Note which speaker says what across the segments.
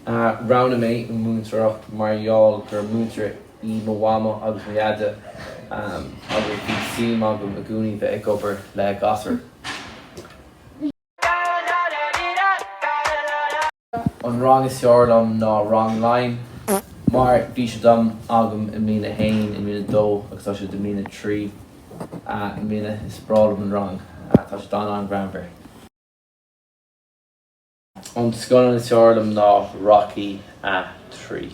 Speaker 1: Roghnaigh mé an mhúinteoireacht mar gheall gur múinteoir í mo mhamó agus mo dhaide agus bhí suim agam i gcónaí bheith ag obair le gasúir. An rang is fearr liom ná rang Laighin mar bhí siad agam i mbliain a haon, i mbliain a dó agus tá siad i mbliain a 3 i mbliana. Is breá liom an rang, tá siad an-an-ghreannmhar. An scannán is fearr liom ná Rocky a 3.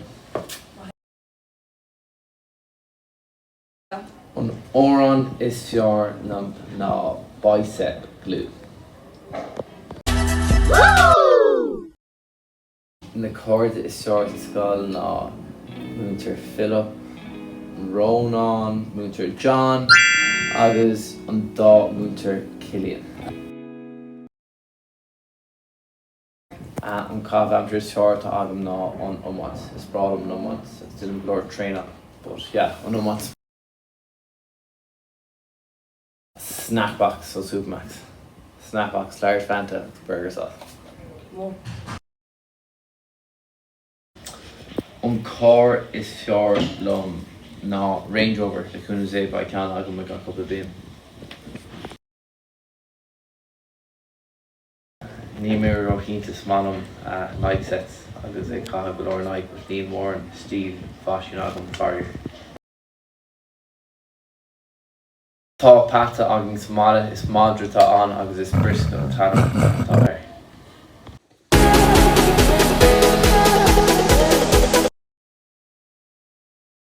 Speaker 1: An amhrán is fearr liom ná Bicep Glue. Na cairde is fearr sa scoil ná Múinteoir Philip, Rónán, Múinteoir John agus an dá Mhúinteoir Cillian. An caitheamh aimsire is fearr atá agam ná an iomáint. Is breá liom an iomáint agus déanaim go leor traenáil but yeah, an iomáint. Snack box ó Supermacs. Snack box, large Fanta agus burger sauce. An carr is fearr liom ná Range Rover, le cúnamh Dé beidh ceann agam i gceann cúpla bliain. Níl mé róchinnte, is maith liom Nike sets agus ag caitheamh go leor Nike but níl mórán stíl faisin agam faraor. Tá peata againn sa mbaile, is madra atá ann agus is Brisco an t-ainm atá air.